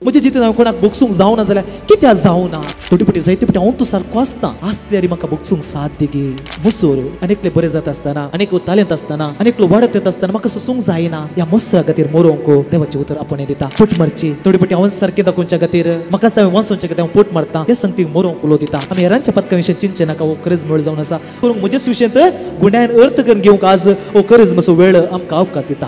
म्हजे जितेन हांवें कोणाक भोगसूंक जावना जाल्यार कित्याक जावना? थोडी पटी जायते पटी हांव तूं सारको आसता आसल्यार म्हाका भोगसूंक साथ गे. मुसोर आनी एकले बरें जाता आसतना, आनी एकलो तालेंत आसतना, आनी एकलो वाडत येता आसतना म्हाका सोसूंक जायना. ह्या मसरा खातीर मोरोंक देवाचें उतर आपण दिता. पोट मारची थोडी पटी हांव सारकें दाखोवच्या खातीर म्हाका हांवें वाचोवच्या खातीर हांव पोट मारता. हे संगती मोरोंक उलो दिता. आमी हेरांच्या पदका विशय चिंतचें नाका. हो खरेंच मेळ जावन आसा करूंक म्हजेच विशयांत गुण्यान अर्थ करून घेवंक आज हो खरेंच मातसो वेळ आमकां अवकाश दिता.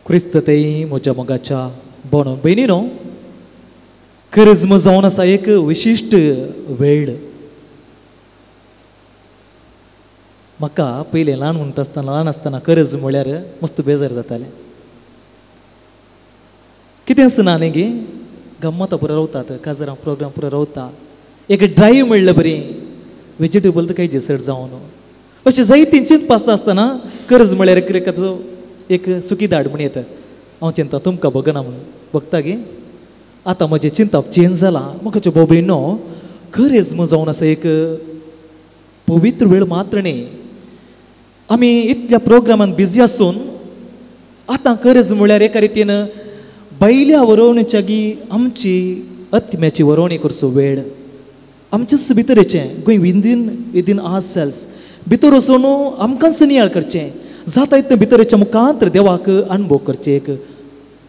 क्रिस्त तेय म्हज्या मोगाच्या बोनो भयणीनो, करिज्म जावन आसा एक विशिश्ट वेळ. म्हाका पयलें ल्हान म्हणटा आसतना, ल्हान आसतना करिज्म म्हळ्यार मस्त बेजार जातालें. कितें आसना न्ही गे, गम्मतां पुरो रावतात, काजरां प्रोग्राम पुरो रावता, एक ड्रायव्ह म्हणलें बरी वेजिटेबल तर कांय चड जावन अशें जायतीं चिंतपा आसता आसतना करज म्हळ्यार एकाचो एक सुकी दाड म्हण येता. हांव चिंता तुमकां बगना म्हणून बगता गे. आतां म्हजें चिंतप चेंज जालां. म्हाका भाव भयणो, करेज्म जावन आसा एक पवित्र वेळ मात्र न्ही. आमी इतल्या प्रोग्रामान बिजी आसून आतां करेज्म म्हळ्यार एका रितीन बैल्या वरोवणेच्या गी आमची आत्म्याची वरोवणी करचो वेळ. आमचेच भितरेचें गोंय विदीन विदीन our cells भितर वचून आमकांच नियाळ करचें जाता इतलें भितरेच्या मुखांत देवाक अनुभव करचें. एक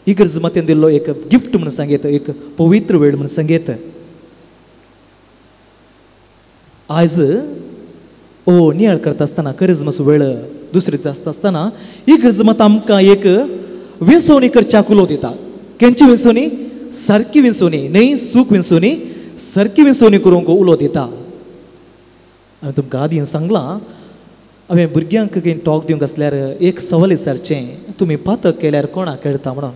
इगर्ज मतेन दिल्लो एक गिफ्ट म्हणून सांगयत, एक पवित्र वेळ म्हणून सांगयत. आयज ओ नियाळ करता आसतना करिज्मस वेळ दुसरी आसता आसतना इगर्ज मत आमकां एक विसवणी करच्याक उलो दिता. केंची विसवणी? सारकी विसवणी न्हय, सूख विसवणी, सारकी विसवणी करूंक उलो दिता. हांवें तुमकां आदीं सांगलां, हांवें भुरग्यांक कितें टॉक दिवंक आसल्यार एक सवाल विचारचें, तुमी पातक केल्यार कोणाक कळटा म्हणून,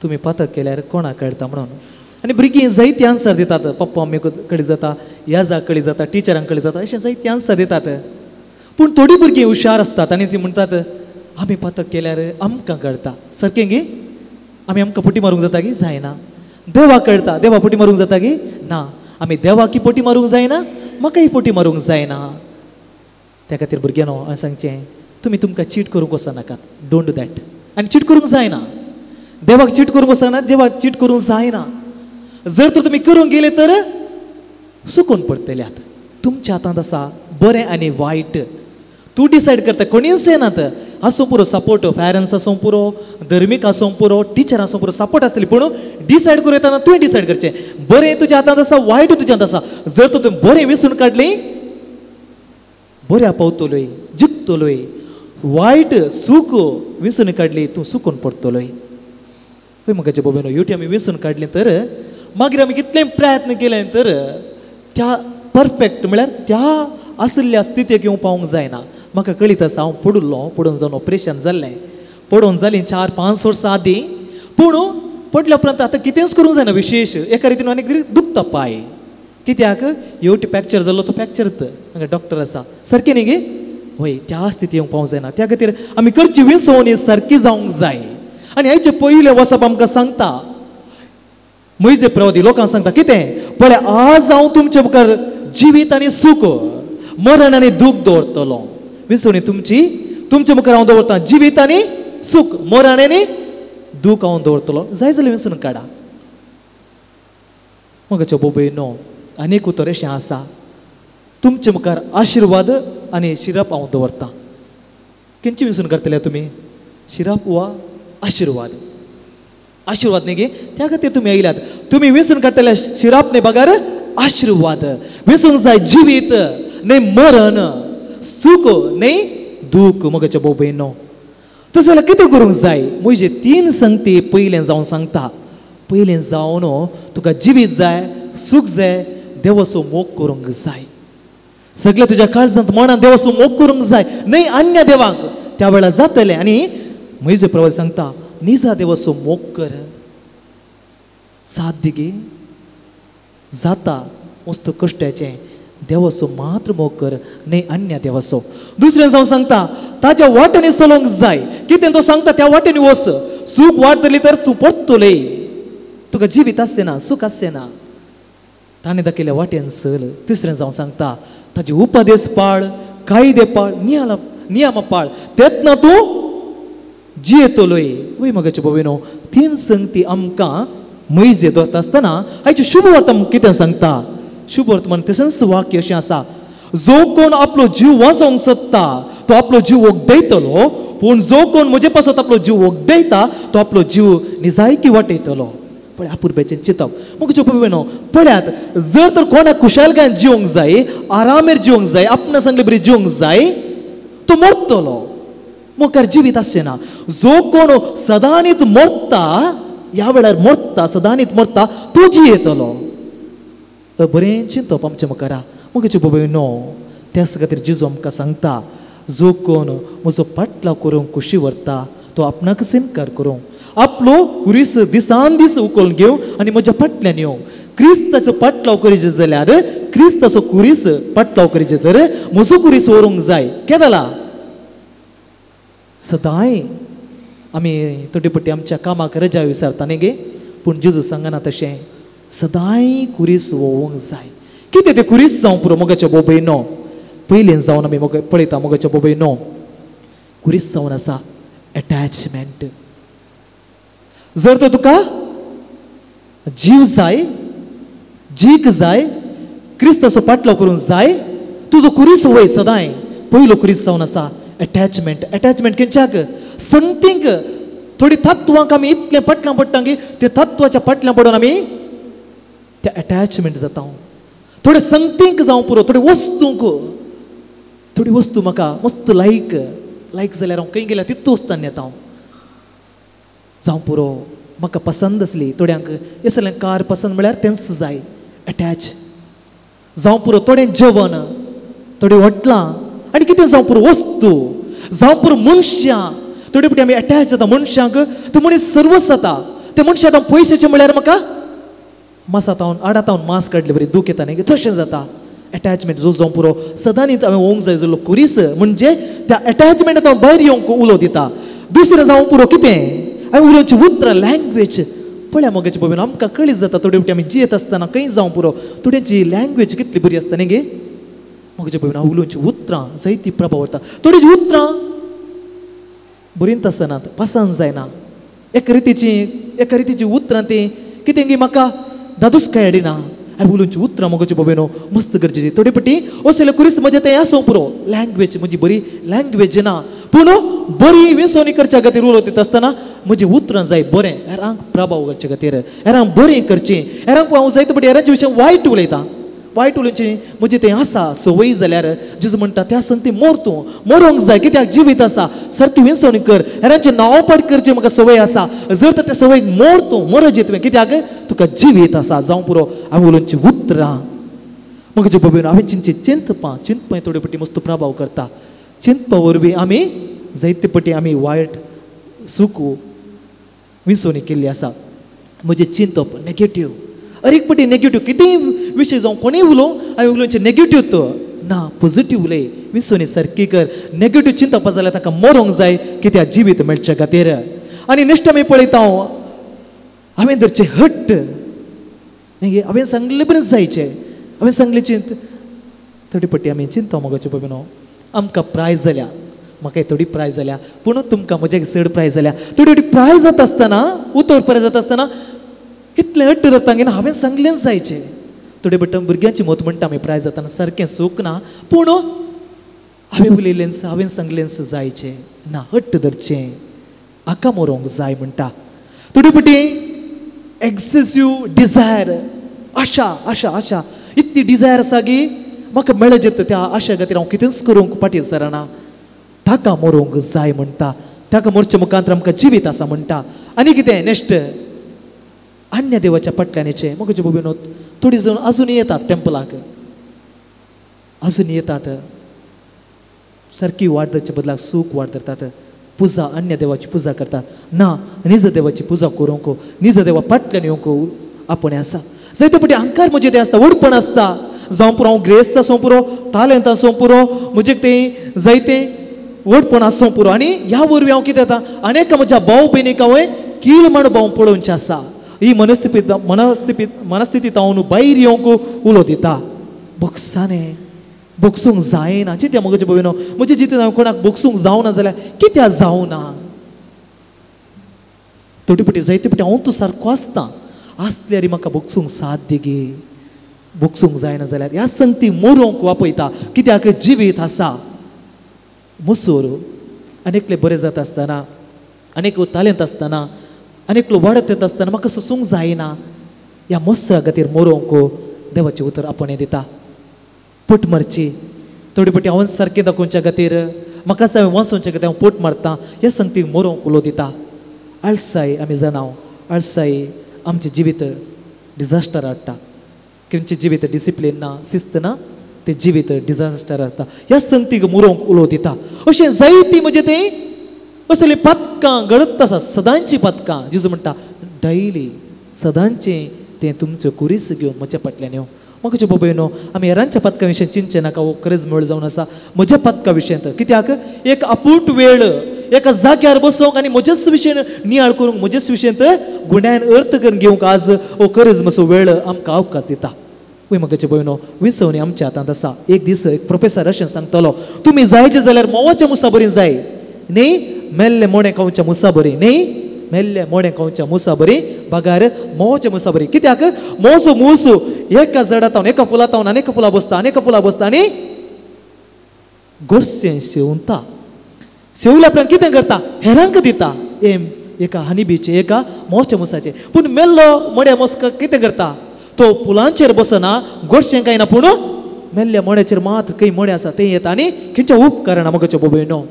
तुमी पातक केल्यार कोणाक कळटा म्हणून. आनी भुरगीं जायते आन्सर दितात. पप्पा मम्मी कडेन जाता, याजा कडेन जाता, टिचरां कडेन जाता, अशें जायते आन्सर दितात. पूण थोडीं भुरगीं हुशार आसतात आनी तीं म्हणटात आमी पातक केल्यार आमकां कळटा. सारकें गे? आमी आमकां पोटी मारूंक जाता गी? जायना. देवाक कळटा, देवा पोटी मारूंक जाता गी? ना. आमी देवाकी पोटी मारूंक जायना, म्हाकाय पोटी मारूंक जायना. त्या खातीर भुरग्यांनो हांवें सांगचें, तुमी तुमकां चीट करूंक वचनाकात. Don't do that. आनी चीट करूंक जायना, देवाक चीट करूंक वचना, देवाक चीट करूंक जायना. जर तर तुमी करूंक गेले तर सुकून पडटल्यात. तुमच्या हातांत आसा बरें आनी वायट, तूं डिसायड करता. कोणीच येनात. आसूं पुरो सपोर्ट, पेरंट्स आसूं पुरो, धर्मीक आसूं पुरो, टिचर आसूं पुरो, सपोर्ट आसतली. पूण डिसायड करूं येतना तुवें डिसायड करचें बरें तुज्या हातांत आसा, वायट तुज्या हातांत आसा. जर तर तुवें बरें विसून काडली बऱ्या पावतलोय, जिखतलोय. वायट सूख विसून काडली तूं सुकून पडटलोय. पळय म्हज्या बाबानो, युटी आमी विसून काडली तर मागीर आमी कितले प्रयत्न केले तर त्या परफेक्ट म्हळ्यार त्या आशिल्ल्या स्थितीक येवंक पावूंक जायना. म्हाका कळीत आसा, हांव पडिल्लो, पडून जावन ऑपरेशन जाल्लें, पडून जालीं 4-5 वर्सां आदीं. पूण पडल्या उपरांत आतां कितेंच करूंक जायना विशेश. एका रितीन आनी दुखता पांय, कित्याक येवटी फ्रॅक्चर जाल्लो तो फ्रॅक्चर हांगा डॉक्टर आसा. सारकें न्ही गे? वय, त्या स्थिती येवंक पावूंक जायना. त्या खातीर आमी करची विसवणी सारकी जावंक जाय. आनी हाचे पयलें वचप आमकां सांगता म्हजे प्रवादी लोकांक सांगता कितें, पळय आज हांव तुमचे मुखार जिवीत आनी सूख, मरण आनी दूख दवरतलो. विसवणी तुमची तुमचे मुखार हांव दवरता, जिवीत आनी सूख, मरण आनी दूख हांव दवरतलो. जाय जाल्यार विसरून काडा. म्हज्या बाबयनो, आनीक उतर अशें आसा, तुमचे मुखार आशिर्वाद आनी शिरप हांव दवरतां. खंयची विसून करतले तुमी? शिरप वा आशिर्वाद? आशिर्वाद न्ही गे, त्या खातीर तुमी आयल्यात. तुमी विसून काडटले शिरप न्ही बगर आशिर्वाद. विसूंक जाय जिवीत न्ही मरण, सूख न्ही दूख. म्हज्या भाव भयणो, तशें जाल्यार कितें करूंक जाय? म्हजे 3 संगती पयलें जावन सांगता. पयलें जावन तुका जिवीत जाय, सूख जाय, देवाचो मोग करूंक जाय. सगळ्या तुज्या काळजांत मनांत देवाचो मोग करूंक जाय, न्हय अन्य देवांक. त्या वेळार जातलें. आनी म्हजे प्रवास सांगता, निजा देवाचो मोग कर. साध्य गे? जाता मस्त कश्टाचें. देवाचो मात्र मोग कर, न्हय अन्य देवाचो. दुसरें जावन सांगता, ताज्या वाटेंनी चलोवंक जाय. कितें तो सांगता त्या वाटेंनी वच. सूख वाट धरली तर तूं पडटलोय, तुका जिवीत आसचें ना, सूख आसचें ना. ताणें दाखयल्या वाटेन चल. तिसरें जावन सांगता, ताजे उपदेश पाळ, कायदे पाळ, नियम पाळ. तेन्ना तूं जियेतलोय. वय मगाचे भोविनो तीन संगती आमकां मैजे दवरता आसतना आयचे शुभ वर्तमान कितें सांगता? शुभ वर्तमान तशेंच वाक्य अशें आसा, जो कोण आपलो जीव वाचोवंक सोदता तो आपलो जीव वगडयतलो, पूण जो कोण म्हजे पासत आपलो जीव वगडयता तो आपलो जीव निजायकी वाटयतलो. पळय अपुरबायेचें चिंतप मग भोविनो पळयात, जर तर कोणाक खुशालकायेन जिवंक जाय, आरामेर जिवंक जाय, आपणा सांगले बरी जिवंक जाय, तो मरतलो, मुखार जिवीत आसचें ना. जो कोण सदांनीत मरता, ह्या वेळार मरता, सदांनीत मरता, तो जियेतलो. बरें चिंतप आमचें मुखार मगेचे भोविनो. त्याच खातीर जेजू आमकां सांगता, जो कोण म्हजो पाटलाव करूंक खुशी व्हरता तो आपणाकच इनकार करूंक, आपलो कुरीस दिसान दीस उखलून घेवं आनी म्हज्या फाटल्यान येवं. क्रिस्ताचो पाटलाव करीचे जाल्यार क्रिस्ताचो कुरीस पाटलाव करीचे तर म्हजो कुरीस व्हरूंक जाय. केदला सदांय आमी थोडे पट्टी आमच्या कामाक रजा विसरता न्ही गे, पूण जेजू सांगना तशें, सदांय कुरीस व्होवंक जाय. कितें तें कुरीस जावं पुरो मोगाच्या बोबयनो. पयलीं जावन आमी मोग पळयता मोगाच्या बोबयनो, कुरीस जावन आसा एटॅचमेंट. जर तर तुका जीव जाय, जीक जाय, क्रिस्ताचो पाटलाव करूंक जाय, तुजो कुरीस वय सदांय पयलो कुरीस जावन आसा एटॅचमेंट. एटॅचमेंट खंयच्याक? संगतींक. थोडी तत्वांक आमी इतलें फाटल्यान पडटा की ते तत्वाच्या फाटल्यान पडून आमी त्या एटॅचमेंट जाता. थोडे संगतींक जावं पुरो, थोडे वस्तूंक, थोडी वस्तू म्हाका मस्त लायक लायक जाल्यार हांव खंय गेल्यार तितू वस्तान येता हांव जावं पुरो, म्हाका पसंद आसली. थोड्यांक हें सगळें कार पसंद म्हळ्यार तेंच जाय, एटॅच जावं पुरो. थोडें जेवण, थोडीं हॉटलां आनी कितें जावं पुरो वस्तू, जावं पुरो मनशां. थोडे फावटी आमी एटॅच जाता मनशांक, ते मनीस सर्वस जाता. ते मनशां आतां पयशाचें म्हळ्यार म्हाका मासातावन आडातावन मास काडले बरी दूख येता न्ही, तशें जाता. एटॅचमेंट जो जावं पुरो सदांनीत हांवें वोंक जाय जाल्लो कुरीस म्हणजे त्या एटॅचमेंटांत हांव भायर येवंक उलो दिता. दुसरें जावं पुरो कितें हांवें उलोवचीं उतरां, लँग्वेज. पळया मगेचे भोबेन आमकां कळीत जाता थोडे फावटी आमी जियेत आसतना खंय जावं पुरो थोड्यांची लँग्वेज कितली बरी आसता न्ही गे. मगेचे भोबेन हांव उलोवचीं उतरां जायती प्रभाव व्हरता. थोडीं उतरां बरींत आसनात, पसंद जायना. एका रितीचीं उतरां तीं कितें गी म्हाका दादूस काय हाडिना. हांवें उलोवचीं उतरां मगोचे भोबेनो मस्त गरजेची. थोडे फावटी असले कुरीस म्हजें तें आसूं पुरो, लँग्वेज म्हजी बरी लँग्वेज ना, पूण बरी विसवणी करच्या खातीर उलोवत दिता आसतना म्हजी उतरां जाय बरें हेरांक प्रभाव करचे खातीर, हेरांक बरें करचें. हेरांक हांव जायते फावटी हेरांचे विशय वायट उलयतां, वायट उलोवचें म्हजें तें आसा संवय जाल्यार जेजू म्हणटा त्या संगती मोर, तूं मरोंक जाय कित्याक जिवीत आसा. सारकी विसवणी कर, हेरांचें नांव पाठ करचें म्हाका संवय आसा, जर तर त्या संवयक मोर तूं मरज तुवें कित्याक तुका जिवीत आसा. जावं पुरो हांवें उलोवचीं उतरां म्हज्या बाबेन हांवें चिंतचें चिंतपां चिंतपां थोडे फावटी मस्त प्रभाव करता. चिंतपा वरवीं आमी जायते फावटी आमी वायट सुख विसवणी केल्ली आसा. म्हजें चिंतप नेगेटीव, अरेक पटी नेगेटीव, कितेंय विशय जावं कोणीय उलोवं हांवें उलोवचें नेगेटीव तो ना, पॉझिटीव उलय, विसवणी सारकी कर. नेगेटीव चिंतप जाल्यार ताका मरोंक जाय कित्याक जिवीत मेळचे खातीर. आनी नेक्स्ट आमी पळयता हांवें धरचें हट्ट न्ही, हांवें सांगलें बरें जायचें, हांवें सांगलें चिंत. थोडी पट्टी आमी चिंता मगोचे पळय आमकां प्रायज जाल्या, म्हाका थोडी प्रायज जाल्या, पूण तुमकां म्हज्या चड प्रायज जाल्या. थोडी थोडी प्रायज जाता आसतना, उतर प्रायज जाता आसतना इतलें हट्ट जाता की हांवें सांगलेंच जायचें. थोडे पट्टे भुरग्यांची मत म्हणटा आमी प्रायज जातना सारकें सूख ना, पूण हांवें उलयलेंच हांवें सांगलेंच जायचें ना, हट्ट धरचें, हाका मरोंक जाय म्हणटा. थोडी पट्टी एक्सेसीव डिजायर, आशा आशा आशा, इतली डिजायर आसा की म्हाका मेळत येता त्या आशा खातीर हांव कितेंच करूंक फाटीं सरना, ताका मरोंक जाय म्हणटा. ताका मरच्या मुखांतर आमकां जिवीत आसा म्हणटा. आनी कितें नेक्स्ट अन्य देवाच्या फाटल्यान येचें. म्हज्या भोबेनो थोडी जाण अजून येतात टेम्पलाक, अजून येतात, सारकी वाट धरच्या बदलाक सूख वाट धरतात, पुजा अन्य देवाची पुजा करतात ना, निज देवाची पुजा करूंक, निज देवा फाटल्यान येवंक आपण आसा. जायते फावटी अहंकार म्हजें तें आसता, व्हडपण आसता, जावं पुरो हांव ग्रेस्त आसूं पुरो, तालेंत आसूं पुरो, म्हजें तें जायतें व्हडपण आसूं पुरो. आनी ह्या वरवीं हांव कितें जाता अनेक म्हज्या भाव भयणीक हांवें कीळ म्हण भाव पळोवचें आसा. ही मनस्थिती मनस्थिती मनस्थिती हांव भायर येवंक उलो दिता. भोगसाणें भोगसूंक जायना. चिंत्या म्हज्या भयणो, म्हज्या जितेन हांवें कोणाक भोगसूंक जावना जाल्यार कित्याक जावना? थोडी पटी जायते पटी हांव तूं सारको आसता, आसल्यार म्हाका भोगसूंक साध्य गे, भोगसूंक जायना जाल्यार ह्या संगती मोरोंक वापयता. कित्याक जिवीत आसा मुसूर आनी एकले बरें जाता आसतना, आनी तालेंत आसतना, आनी एकलो वाडत येता आसतना म्हाका सोसूंक जायना. ह्या मोसरा खातीर मोरोंक देवाचें उतर आपण दिता. पोट मारची थोडी पटी हांव सारकें दाखोवच्या खातीर, म्हाका हांवें वाचोवच्या खातीर हांव पोट मारता. ह्या संगतीक मोरोंक उलो दिता. आळसाय आमी जाणां, आळसाय आमचें जिवीत डिजास्टर हाडटा. खंयचें जिवीत डिसिप्लीन ना, शिस्त ना, तें जिवीत डिजास्टर हाडटा. ह्या संगतीक मोरोंक उलो दिता. अशें जायती म्हजें तें असलीं पातकां घडत आसा, सदांचीं पातकां. जेजू म्हणटा डैली सदांचें तें तुमच्यो कुरीस घेवन म्हज्या फाटल्यान येवं. म्हाका बाबा आमी हेरांच्या पातकां विशयी चिंतचें नाका, हो खरेंच मेळ जावन आसा म्हज्या पातकां विशयांत. कित्याक एक आपूट वेळ एका जाग्यार बसोवंक आनी म्हजेच विशयन नियाळ करूंक, म्हजेच विशयंत गुण्यान अर्थ करून घेवंक आज हो खरेंच मातसो वेळ आमकां अवकाश दिता. वय म्हज्या भयणो, विसवणी आमच्या हातांत आसा. एक दीस एक प्रोफेसर अशें सांगतलो, तुमी जायचे जाल्यार म्होंवाच्या मुसा बरी जाय न्ही, मेल्ले मोणें खावच्या मुसा बरी न्ही, मेल्ले मोणें खावच्या मुसा बरी बगार म्होंवाच्या मुसा बरी. कित्याक मोसो मूस एका झाडांत एका फुलांत आनी एका फुलां बसता, आनी एका फुलां बसता आनी गोडशें शेवता. शेवल्या उपरांत कितें करता? हेरांक दिता. एम एका हनीबीचे, एका म्होंवाच्या मुसाचे. पूण मेल्लो मोड्या मोसका कितें करता? तो फुलांचेर बसना, गोडशें कांय ना, पूण मेल्ल्या मोड्याचेर मात खंय मोडे आसा तें येता आनी खंयच्या उपकरणा. म्हज्या भयणो,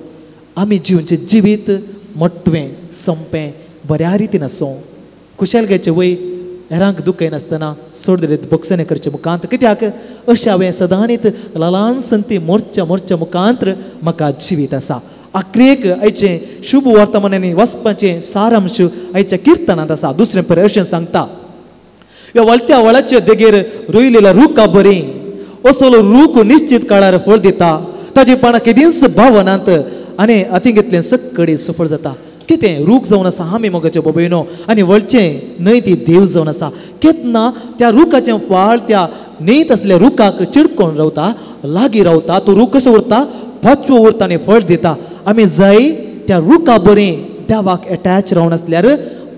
आमी जिवनचें जिवीत मोटवें सोंपें बऱ्या रितीन आसूं, खुशालकायेचें वय हेरांक दुखयनासतना सोडदरेत भोगसणें करचें मुखांत. कित्याक अशें हांवें सदांनीत ल्हान संती मोर्च्या मोर्च्या मुखांत म्हाका जिवीत आसा. आखरेक आयचें शुभ वर्तमानांनी वचपाचें सारांश आयच्या किर्तनांत आसा. दुसरें परे अशें सांगता, ह्या वळत्या वळाचे देगेर रोयलेल्या रुखा बरी असलो रूख निश्चित काळार फळ दिता, ताजी पानां केदींच भावनात आनी हातीं घेतलें सक्कडी सफळ जाता. कितें रूख जावन आसा आमी मोगाचे बाबयनो, आनी वळचें न्हंय ती देव जावन आसा. केन्ना त्या रुखाचें फाळ त्या न्हंयत आसल्या रुखाक चिडकोवन रावता, लागीं रावता, तो रूख कसो उरता? पाचवो उरता आनी फळ दिता. आमी जाय त्या रुखा बरी देवाक एटॅच रावन आसल्यार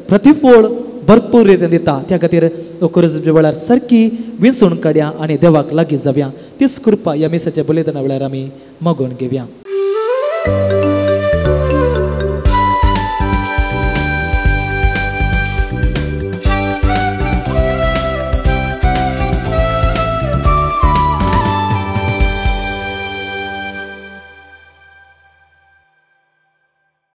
प्रतिफळ भरपूर रितीन दिता. त्या खातीर करज वेळार सारकी विंचून काडया आनी देवाक लागीं जावया. तीच कृपा ह्या मिसाच्या बलिदाना वेळार आमी मागून घेवया.